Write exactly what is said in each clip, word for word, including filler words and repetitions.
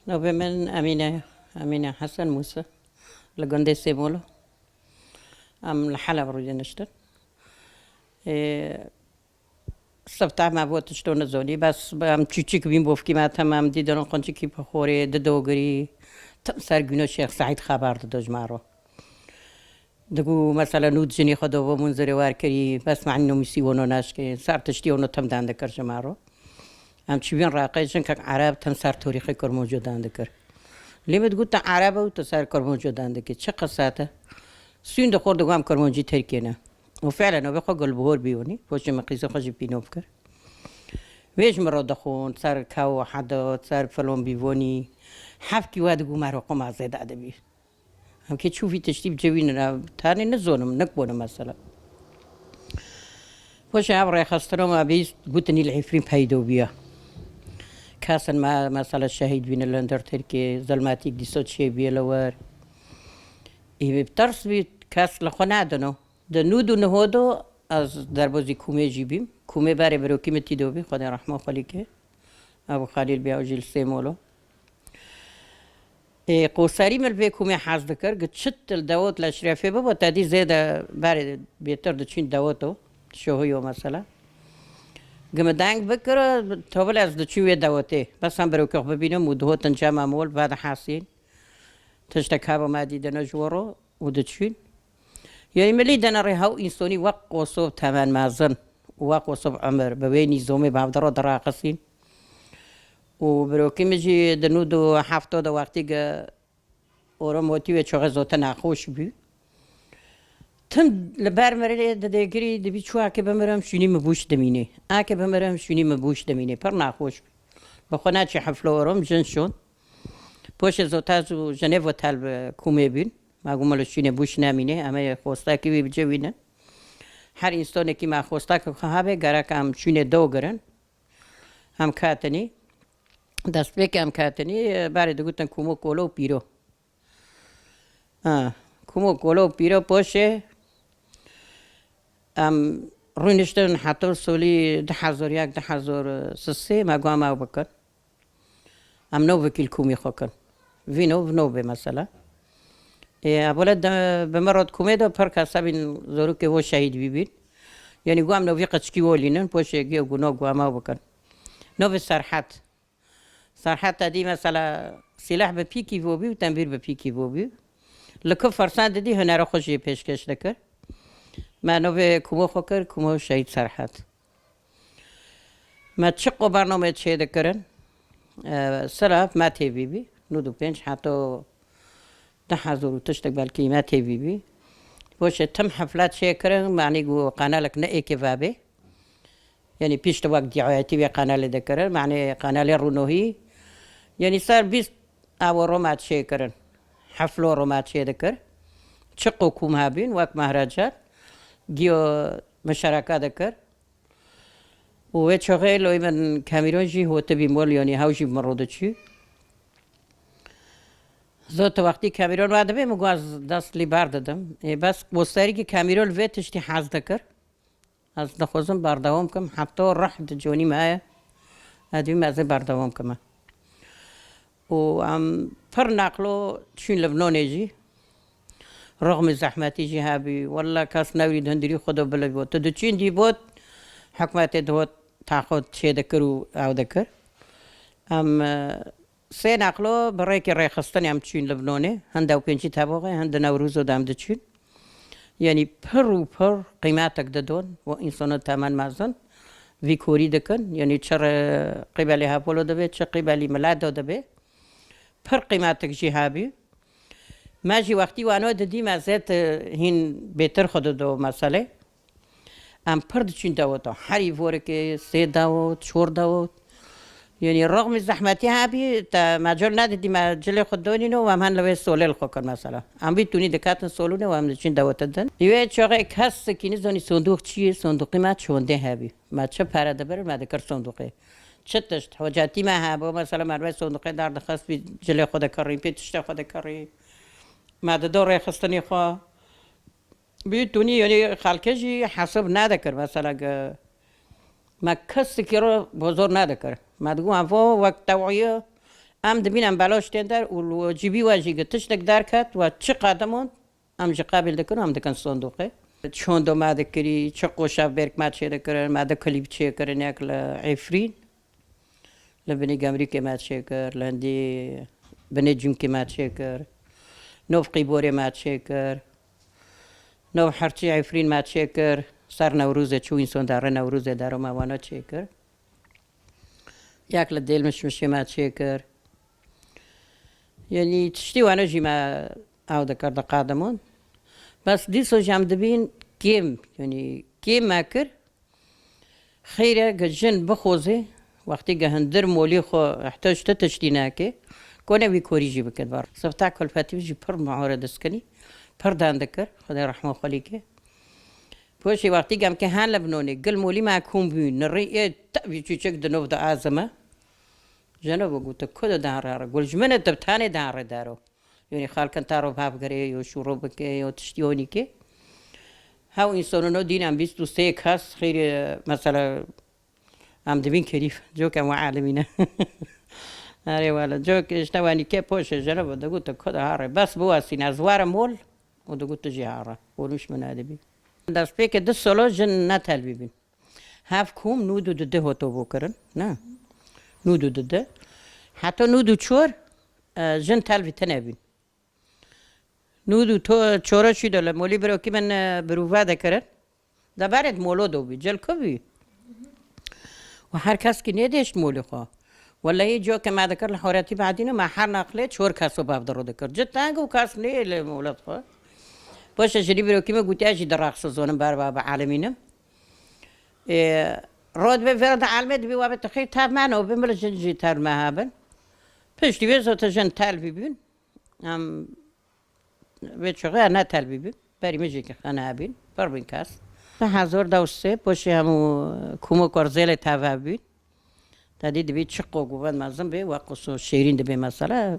Navê min Emîne, Emîne Hesen Mûse. Li gundê Sêmolo. Em li Heleb rûdiniştin. Ê, Sifte me bo tişto nizonî, bes em çûçik bîn bofkî me temam dîdin û quncikî pixorê, di dogirî, tim ser gûno Şêx Seîd xeber dido ji me ro. Digo mesela nû jinî xwe do bo Munzirê wer kirî, bes me nûmîsî wono naşkê, ser tiştî wono tim dan dikir ji me ro. Em çûbîn Reqê, jinkek Ereb tim ser torîxê Kurmanco dan dikir. Lê min digot, tu Ereb e û tu ser Kurmanco dan dikî. Çi qisa te? Sûn dixwar digo em Kurmancî Tirkê ne. Û fiilen ew xwe gulbihor bîyonî. Poşê min qîzê xwe jî pînov kir. Wê ji min re dixwin, ser kaw heda, ser filon bîvonî. Hefkî we digo me re xwe ma zêde dibî. Em kê çû vî tiştî bi cewînin, tanê nizonim, nikbonim mesela. Poşê ev rêxistina me bîst, gotinî li Efrîn peydo bîya. Kesin me, mesela şehîd bîne li hundir Tirkê, zilmetîk dîsa çêbîye li wer. Ê bi tirs bî, kes li xwe nadino. Di nûd û niho do ez derbozî Kûmê jî bîm. Kûmê berê birokî min tî do bî, Xwedê rehma xwe lê ke. Ebu Xalîl bîya, ew jî li Sêmolo. Ê, qoserî min li vê Kûmê hez dikir, gi çi til dewot li Eşrefê bibo, te dî zêde berê bêtir diçûn dewoto, şohiyo mesela. Gi min deng bikir, tobil ez diçûm wê dewotê. Bes em birokê xwe bibînim û dihotin cema mol, vedihesîn. Tiştek hebo me dîdine ji we ro û diçûn. Yanî milî dene rê hew însonî wek qosob temen mezin û wek qosob emir bi wê nîzomê bi hevdira diraqisîn. Û birokî min jî di nûd û hefto de wextî ge orom hotî wê çoxê zote nexweş bû. Tim li ber mirinê didêgirî dibî çû ake bimirim şûnî min bûş dimînê. Ake bimirim şûnî min bûş dimînê. Pir nexweş bû. Bi xwe neçî heflo orom jin şon. Poşê zota zû Jenêv otel bi Kûmê bûn. Ma got, "Milo şûnê bûş nemîne, em ê xostakî wî bicewînin." Her însonekî ma xostakê xwe habe, gerek em şûnê do girin. Em ketinî. Destpêkê em ketinî, berê digotin Kûmo Kolo û Pîro. Ha, Kûmo Kolo û Pîro poşê em rûniştin heta solî du hezar yek, du hezar sisê me got, "Em ew bikin." Em nû vekîl Kûmî xwe kin. Vî nû, nû bê mesela. Ê, evole de, bi min re di Kûmê de pir kesa bîn, zorokê wo şehîd bîbîn. Yanî got em nû vî qeçkî wolînin, poşê giyo got nû got em ew bikin. Nû vê Serhet. Serhet te dî mesela sîleh bi pîkî vobî û tembîr bi pîkî vobî. Li ku fersan didî hunera xwe jê pêşkêş dikir. Me nû vê Kûmo xwe kir, Kûmo şehîd Serhet. Me çiqo bername çê dikirin, e, sira me têvî bî, nûd û pênc heta du hezar û tiştek belkî me têvî bî. Poşê tim heflet çê kirin, manî got qenalek ne êkê vebê. Yanî pişt wek dîayetî wê qenalê dikirin, manî qenalê rûnohî. Yanî ser bîst ewo ro me çê kirin. Heflo ro me çê dikir. Çiqo kûm hebîn, wek mehrecer, giyo mişereka dikir. Û wê çaxê loyê min Kamîron jî hotibî mol, yanî hew jî bi min re diçû. Zot wextî Kamîron we dibe, min got ez dest lî berdidim. Ê, bes posterî ki Kamîron li vê tiştî hez dikir. Ez dixwazim berdewam kim, heta rih di conî me heye. Ez dibîm ez ê berdewam kime. Û em pir neqlo çûn Libnanê jî. Rixmî zehmetî jî hebî. Welle kes newrî di hundirî xwe de bilivî. Tu diçûn dî bot, hikûmetê dihot taxot çê dikir û ew dikir. Em, e, sê neqlo bi rêkê rêxistinê em çûn Libnanê. Hin dew pêncî teboxê, hin di Newrozo de em diçûn. Yanî pir û pir qîmetek didon û însana temen mezin vî korî dikin. Yanî çi re qîbelî Hepolo dibe, çi qîbelî Miledo dibe. Pir qîmetek jî hebî. Me jî wextî wano didî me zêt, e, hîn bêtir xwe dido meselê. Em pir diçûn daweta. Herî vorikê sê dawot, çor dawot. Yanî rixmî zehmetî hebî, te mecol nedidî me cilê xwe donîno û em hen li wê solê li xwe kir mesela. Em vî tunî diketin solûnê û em diçûn daweta din. Wê çaxê kes sikî nizanî sondûq çi ye, sondûqî me çondê hebî. Me çi pere dibirin, me dikir sondûqê. Çi tişt, hocetî me hebû, mesela me li wê sondûqê derdixist, vî cilê xwe dikirî, pê tiştê xwe dikirî. Me dido rêxistinê xwe. Bî tunî, yanî xelkê jî hesab nedikir, mesela ge-, me kesikî re bozor nedikir. Me digot, em vo wek tewîye, Em dibîn em belaş tên der û li cîbî we jî gi tiştek derket, we çi qadimon, em jî qabil dikin û em dikin sondoqê. Çi hondo me dikirî, çi qoşa berk me çêdikirin, me di kulîb çêkirin, yek li Efrîn, li binê gemrîkê me çêkir, li hindî binê cûnkê me çêkir, nov qîborê me çêkir, nov herçî Efrîn me çêkir, ser Newrozê çû înson derê Newrozê dero me wana çêkir. Yek li dêl mişmişê me çêkir. Yanî tiştî wano jî me ew dikir diqedimon. Bes dîso jî em dibîn kêm, yanî kêm me kir. Xeyre ge jin bixwazê, wextî ge hindir molî xwe ihtiyac ti tiştî neke, kone wî korî jî bike bar. Sifta kulfetî jî pir muhore diskinî, pir dan dikir, Xwedê rehma xwe lê ke. Poşê wextî gem ke hen li binonê, gil molî me kom bû, nirî ê tevî çûçek di nov de azime. Jeno bi gote, ku de dan re re? Gul ji min e, tu bi tanê dan re daro. Yonî xalkin ta ro bavgirê, yo şûro bike, yo tiştî honî ke. Hew însono no dîn em bîst û sê kes, xêrê, mesela, em dibîn kerîf, cok em we alimî ne. Erê wele, cok işte wenî ke poşê jeno bi, digote, ku de ha re? Bes biwasîne, ez were mol, û digot tu jî ha re. Û nûş min edibî. Destpêkê du solo jin ne telbî bîn. Hev kom nûd û dide hoto bû kirin, ne? Nûd û dide. Heta nûd û çor, e, jin telvî tine bîn. Nûd û to-, çora çî de li molî birokî min, e, birûve dikirin. De berê di molo do bî, cil ku bî? Û her kes kî nêdêşt molî xwe. Wellehî coke me dikir li Horetî Badîne, me her naqlê çor keso bav di ro dikir. Ci teng û kes nê li molet xwe. Poşe jinî birokî min gotiye jî di raqsi zonim ber ba bi alimînim. Ê, ro dibe vera di almê dibî wa be tu xêr tev me no bin, bila jin jî tev me ha bin. Piştî wê zote jin telvî bîn. Em vê çaxê ne telvî bîn. Berî min jî ki xene hebîn. Pir bîn kes. Di hezor dew sê poşê hemû kumo korzêlê teve bîn. Te dî dibî çi qo guven mezin bê, we qoso şêrîn dibê mesela.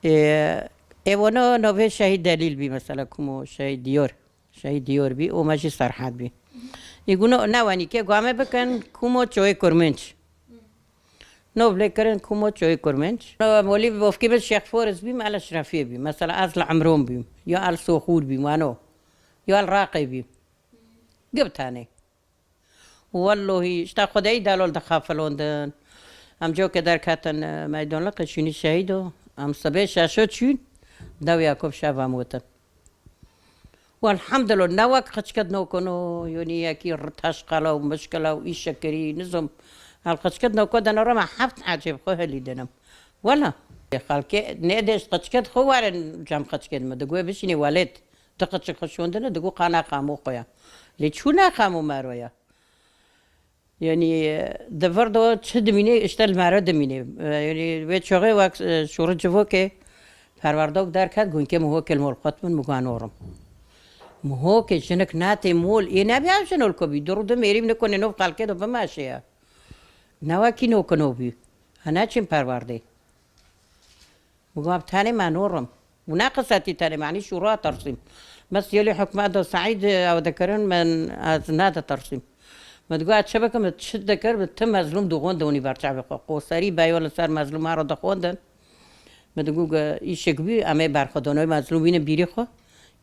Ê, ê wono novê Şehîd Delîl bî mesela, kumo Şehîd Diyor. Şehîd Diyor bî, û me jî Serhed bî. Î guno ne wenî ke guame bikin, kumo çoyê Kurminc. Nov lê kirin, kumo çoyê Kurminc. No molî bofkî min Şêx Foriz bî, me el Eşrefiyê bî. Mesela ez li Emron bîm, ya el Soxûr bîm, wano. Ya el Raqê bîm. Gib tenê. Wellohî, işte Xwedeyî delol dixafilondin. Em coke derketin, e, meydonliqê çûnî şehîdo. Em sibê şeşo çûn, dew Yakup şev em witin. Welhamdulillah, ne wek qiçkit nokino, yonî yekî r-, teşqela û mişkila û îşekirî, nizom. El qiçkit noko de nora me heft ecêb xwe hilî dinim. Wela, xelkê nêdêşt qiçkit xwe werin cem qiçkit min. Digo bişînî welêt. Di qiçik xwe şondine, digo qana qamo xwe ya. Lê çû ne qamo mero ya. Yanî, di vir de çi dimîne, işte li mero dimîne. Yanî, vê çaxê wek, e, şûrê civokê perwerdok derket, gunke Mihokê li mol xwet min, min got norim. Mihokê jinik natê mol, ê nebî ev jin ol ko bî, du rû di mêrî nikone nov xelkê de bimeşe ya. Ne wekî nokino bî. Hene çin perwerdê. Min got, tenê me norim. Û ne qisetî tenê me, enî şûra tersîm. Bes yelî hikûmet de Seîd ew dikirin, min ez ne ditersîm. Min digot, ez çi bikim, min çi dikir, min ti mezlûm dixwendin wî ber çavê xwe. Qoserî beyo li ser mezlûma re dixwendin. Min digot, ge îşek bî, em ê berxwedanoyê mezlûm bînin bîrî xwe.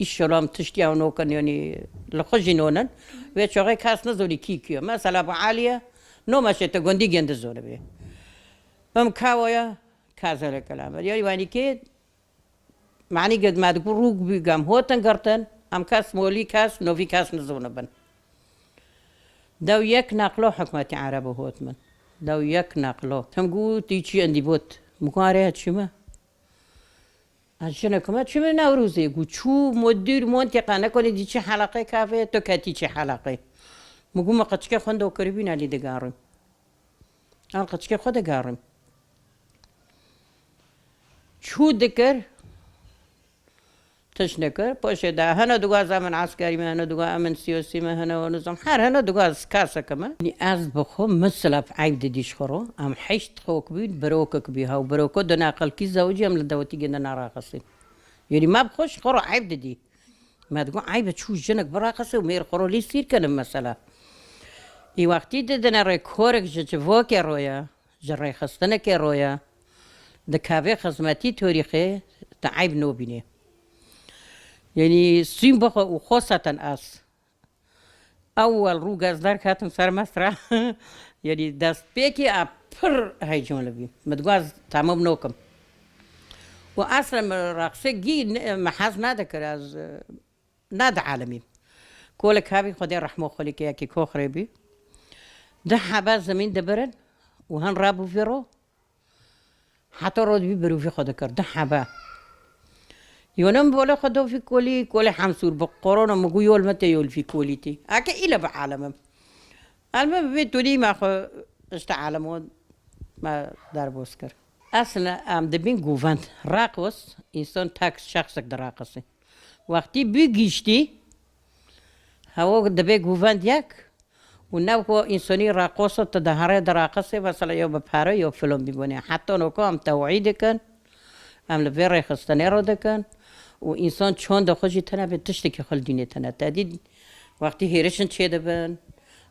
Îşşela em tiştî ew nokin, yanî li xwe jî nonin. Wê çaxê kes nizonî kî kî ye. Mesela bi Alî ye, no meşê te gundî gindi zonibê. Em kawo ye, Kazele kelamet. Yanî wanî kê, manî ged me diku rûk bî gem hotin girtin, em kes molî kes, novî kes nizûnibin. Dew yek neqlo hikmetî Erebî hot min. Dew yek neqlo. Tim gu tî çi endî bot. Mukarê çi me? Ez jinik me çi me Newrozê gu çû modîr montîqa nekonî dî çi helaqê kafê, tu ketî çi helaqê. Min gu me qeçke xwendo kiribî nelî digarim. Al qeçke xwe digarim. Çû dikir, tişt nekir. Poşê de hene dugaz emin eskerî me, hene dugaz emin siyosî me, hene o nizam. Her hene dugaz kaseke me. Nî ez bi xwe misilaf eyb didî ji xwe ro. Em heşt xok bîn, birokek bî. Hew biroko di naqilkî zewicî em li dewetî ginde naraxistin. Yanî me bi xwe ji xwe ro eyb didî. Me digot, eyb e çû jinik biraxise û mêr xwe ro lî sîr kene mesela. Î wextî didine rê korek ji civokê ro ye, ji rêxistinekê ro ye. Di kavê xizmetî torîxê te eyb nobînê. Yanî sîn bixwe û xoseten ez. Ewel rû gez derketim ser mesra. Yanî destpêkê a pir heyecanlı bî. Min digot ez temam nokim. Û eslen min raqsê gî ne-, min hez nedikir ez, e, ne di alemî. Kolek hebî Xwedê rehmo xwe lê ke yekî koxrê bî. Du hebe zemîn dibirin û hin rabû vî ro. Heta rod bî birûvî xwe dikir, du hebe. Yone min bolê xwe do vî kolî, kolê hemsûr bi korona min gu yol me tê yol vî kolî tî. Eke île bi alemim. Elme bi vê tolî me xwe işte alemo me derbos kir. Esne em dibîn guvend. Raqos, însan tek şexsek diraqisî. Wextî bî giştî, hewo dibe guvend yek, û ne ku însanî raqoso tu dihere diraqisê, mesela yo bi pere yo film bibûne. Heta noko em tewî dikin, em li vê rêxistinê re dikin û însan çonda xwe jî tene bê tiştekî xwe li dînê tene. Te dî wextî hêrişin çêdibin,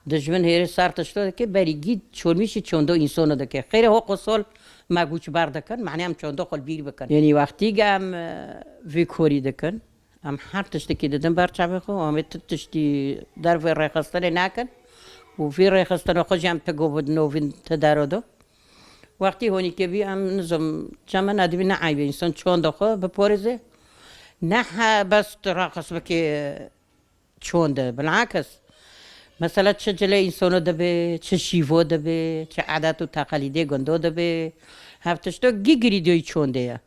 dijmin hêriş sar tişto dike, berî gî çolmîşî çonda însano dike. Xêrê ho qosol me guçbar dikin, manê em çonda xwe li bîr bikin. Yanî wextî em, e, vê korî dikin, em her tiştekî didin ber çavê xwe, em ê tu tiştî dervê rêxistinê nakin û vî rêxistina xwe jî em ti govud novîn ti dero do. Wextî honîkê bî em nizim çeme nedibî ne eyb e însan çonda xwe biporîze. Ne he bes tu raqis bikê çonde, bilakis. Mesela çi cilê însano dibe, çi şîvo dibe, çi edet û teqelîdê gundo dibe. Hev tişto gî girîdoyî çonde ye.